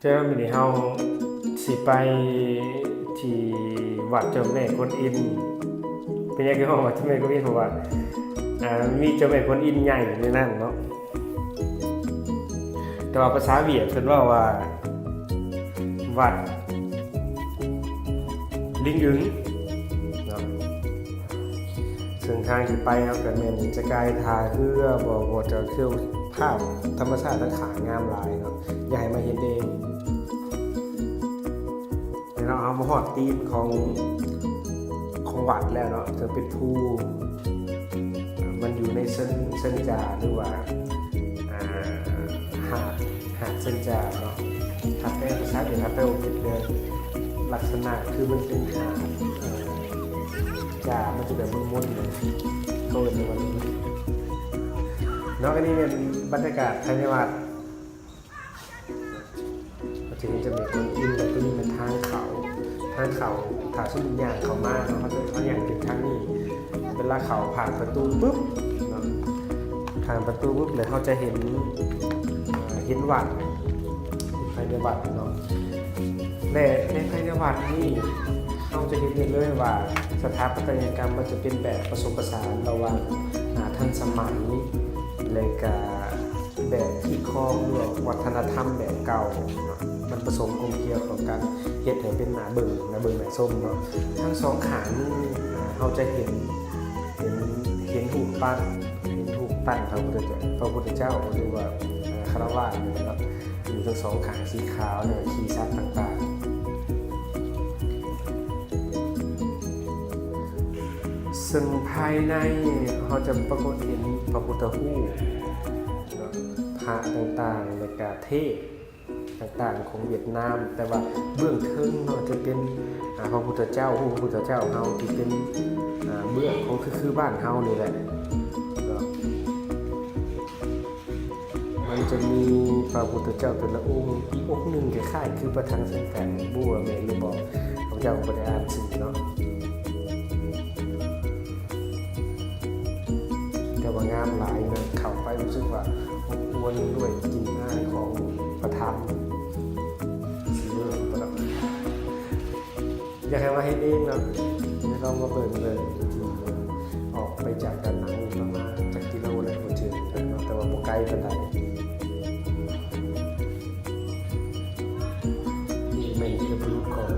ເຈົ້າ ມື້ນີ້ເຮົາຊິໄປທີ່ວັດເຈົ້າແມ່ກວນອິມ. ເປັນຫຍັງຄືຮ້ອງວັດເຈົ້າແມ່ກວນອິມ? ເພາະວ່າ ອ່າ ມີເຈົ້າແມ່ກວນອິມໃຫຍ່ຢູ່ໃນນັ້ນເນາະ. ແຕ່ວ່າພາສາຫວຽດເພິ່ນເວົ້າວ່າ ວັດລິງອຶງເນາະ. ເຊິ່ງທາງທີ່ໄປເຮົາກໍແມ່ນຈະກາຍທ່າເຮືອບໍ່ ບໍ່ຈະຄືພາບທຳມະຊາດທາງຂ້າງງາມຫຼາຍເນາະ, ຢາກໃຫ້ມາເຫັນເອງ. ແລ້ວເນາະ ເຮົາມາຮອດຕີນຂອງ ຂອງວັດແລ້ວເນາະ, ເຊິ່ງເປັນພູ ມັນຢູ່ໃນເຊິນ ເຊິນຈາ ຫຼືວ່າ ອ່າ ຫາດ ຫາດເຊິນຈາເນາະ. ຖ້າແປພາສາຫວຽດນາມ ແປບໍ່ຜິດເດີ ລັກສະນະຄືມັນເປັນຫາດ ເອີ ຈາ ມັນຈະແບບມົນໆ ເຂົາເອີ້ນວ່າມັນເນາະ. ອັນນີ້ແມ່ນບັນຍາກາດພາຍໃນວັດ ເຮົາຈະເຫັນເຈົ້າແມ່ກວນອິມ ແລ້ວຕົວນີ້ແມ່ນທາງເຂົ້າ ທາງເຂົ້າ. ຖ້າສົມມຸດຍ່າງເຂົ້າມາເນາະ ເຮົາຈະ ເຮົາຍ່າງຂຶ້ນທາງນີ້ ເວລາເຂົ້າຜ່ານປະຕູປຶບເນາະ ຜ່ານປະຕູປຶບ ແລ້ວເຮົາຈະເຫັນ ເອີ ເຫັນວັດ ພາຍໃນວັດເນາະ. ແລະ ໃນພາຍໃນວັດນີ້ ເຮົາຈະເຫັນໄດ້ເລີຍວ່າ ສະຖາປັດຕະຍະກຳມັນຈະເປັນແບບປະສົມປະສານລະຫວ່າງ ອາ ທັນສະໄໝ ແລະກະ ແບບທີ່ຄອງ ຫຼືວ່າວັດທະນະທຳແບບເກົ່າເນາະ ມັນປະສົມກົມກຽວເຂົ້າກັນ ເຮັດໃຫ້ເປັນໜ້າເບິ່ງ ໜ້າເບິ່ງໜ້າຊົມເນາະ. ທັງສອງຂ້າງນີ້ ເຮົາຈະເຫັນ ເຫັນ ເຫັນຮູບປັ້ນ ເຫັນຮູບປັ້ນພະພຸດທະເຈົ້າ ພະພຸດທະເຈົ້າ ຫຼືວ່າ ເອີ ຄາລະວາດນີ້ແຫຼະເນາະ ຢູ່ທັງສອງຂ້າງ ສີຂາວ ແລະ ຂີ່ສັດຕ່າງໆ. ເຊິ່ງພາຍໃນເຮົາຈະປາກົດເຫັນພະພຸດທະຮູບ ເນາະ ພະຕ່າງໆ ແລະກະເທບຕ່າງໆຂອງຫວຽດນາມ, ແຕ່ວ່າເບື້ອງເທິງເນາະ ຈະເປັນ ອາ ພະພຸດທະເຈົ້າ ຮູບພະພຸດທະເຈົ້າເຮົາທີ່ເປັນ ອາ ເບື້ອງຂອງ ຄື ຄືບ້ານເຮົານີ້ແຫຼະເນາະ. ມັນຈະມີພະພຸດທະເຈົ້າແຕ່ລະອົງ ອີກອົງໜຶ່ງຄ້າຍໆຄືປະທັງເຊັ່ນກັນ, ບໍ່ຮູ້ວ່າແມ່ນຫຼືບໍ່ ຂ້າພະເຈົ້າກໍບໍ່ໄດ້ອ່ານຊື່ເນາະ. ແຕ່ວ່າງາມຫຼາຍນະ, ເຂົ້າໄປຮູ້ສຶກວ່າອົບອວນດ້ວຍກິ່ນອາຍຂອງພະທຳ. ຊິເລີດບໍ່ດອກ, ຢາກໃຫ້ມາເຮັດເອງເນາະ, ໄດ້ລອງມາເບິ່ງເລີຍ. ອອກໄປຈາກດານຫຼັງນີ້ປະມານຈັກກິໂລແລ້ວບໍ່ເຖິງເນາະ, ແຕ່ວ່າບໍ່ໄກປານໃດ. ນີ້ແມ່ນທີ່ລະລຶກຂອງ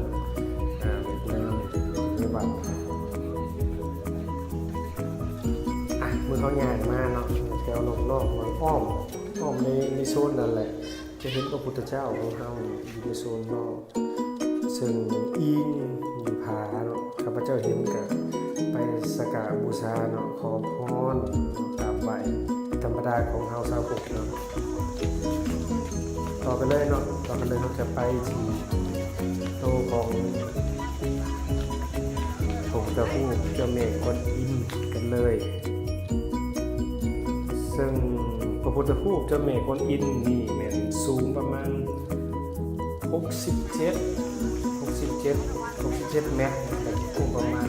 ອາ ຫວຽດນາມໃນວັດ. ອ່ະ ເມື່ອເຮົາຍ່າງມາເນາະ ແຖວນອກໆ ອ້ອມ ອ້ອມໃນ ໃນໂຊນນັ້ນແຫຼະ ຈະເຫັນພະພຸດທະເຈົ້າຂອງເຮົາຢູ່ໃນໂຊນນອກ ເຊິ່ງອີງຢູ່ຜາເນາະ. ຂ້າພະເຈົ້າເຫັນກະໄປສັກກາບູຊາເນາະ, ຂໍພອນ ກາບໄຫວ້ເປັນທຳມະດາຂອງເຮົາຊາວພຸດເນາະ. ຕໍ່ໄປເລີຍເນາະ, ຕໍ່ໄປເລີຍ ເຮົາຈະໄປທີ່ໂຕຂອງອົງພະພຸດທະຮູບເຈົ້າແມ່ກວນອິມກັນເລີຍ. ເຊິ່ງພະພຸດທະຮູບເຈົ້າແມ່ກວນອິມນີ້ແມ່ນສູງປະມານຫົກສິບເຈັດ ຫົກສິບເຈັດ ຫົກສິບເຈັດແມັດ ແລະກວ້າງປະມານ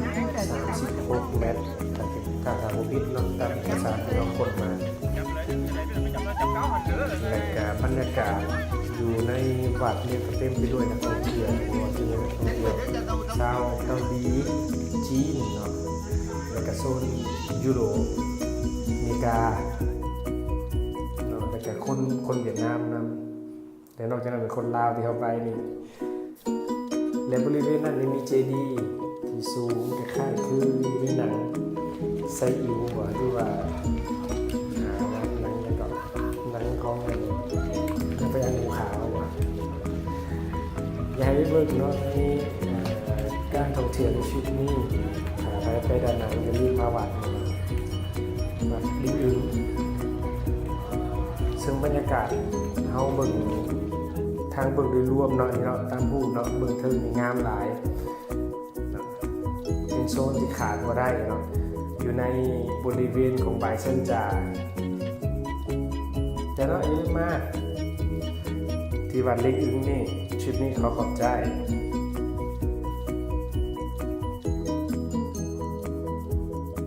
ສາມສິບຫົກແມັດ ຖ້າ ຖ້າ ຖ້າບໍ່ຜິດເນາະ ຕາມເອກະສານທີ່ເຮົາຄົ້ນມາ. ແລະກະບັນຍາກາດຢູ່ໃນວັດນີ້ກໍເຕັມໄປດ້ວຍນັກທ່ອງທ່ຽວ, ບໍ່ວ່າຈະເປັນນັກທ່ອງທ່ຽວຊາວເກົາຫຼີ, ຈີນເນາະ, ແລະກະໂຊນຢູໂຣບ, ອາເມລິກາເນາະ, ແລະກະຄົນ ຄົນຫວຽດນາມນຳ. ແລະນອກຈາກນັ້ນເປັນຄົນລາວທີ່ເຮົາໄປນີ້. ແລະບໍລິເວນນັ້ນຍັງມີເຈດີທີ່ສູງຄ້າຍໆຄືຢູ່ໃນໜັງໄຊອິວບໍ ຫຼືວ່າ ອ່າ ໜັງ ໜັງຫຍັງເກາະ ໜັງຂອງພະຍາງູຂາວບໍ. ຢາກໃຫ້ໄປເບິ່ງເນາະ ໃນ ເອີ ການທ່ອງທ່ຽວໃນທຣິບນີ້ ຖ້າໃຜໄປດານັງຢ່າລືມມາວັດນີ້ເນາະ. ວັດລິງອຶງ. ເຊິ່ງບັນຍາກາດເຮົາເບິ່ງ ທາງເບິ່ງໂດຍລວມເນາະ ນີ້ເນາະ ຕາມຮູບເນາະ ເບື້ອງເທິງນີ້ງາມຫຼາຍເນາະ, ເປັນໂຊນທີ່ຂາດບໍ່ໄດ້ເນາະ ຢູ່ໃນບໍລິເວນຂອງບາຍເຊິນຈາ. ແຕ່ເນາະ ຢ່າລືມມາທີ່ວັດລິງອຶງນີ້. ທຣິບນີ້ຂໍຂອບໃຈ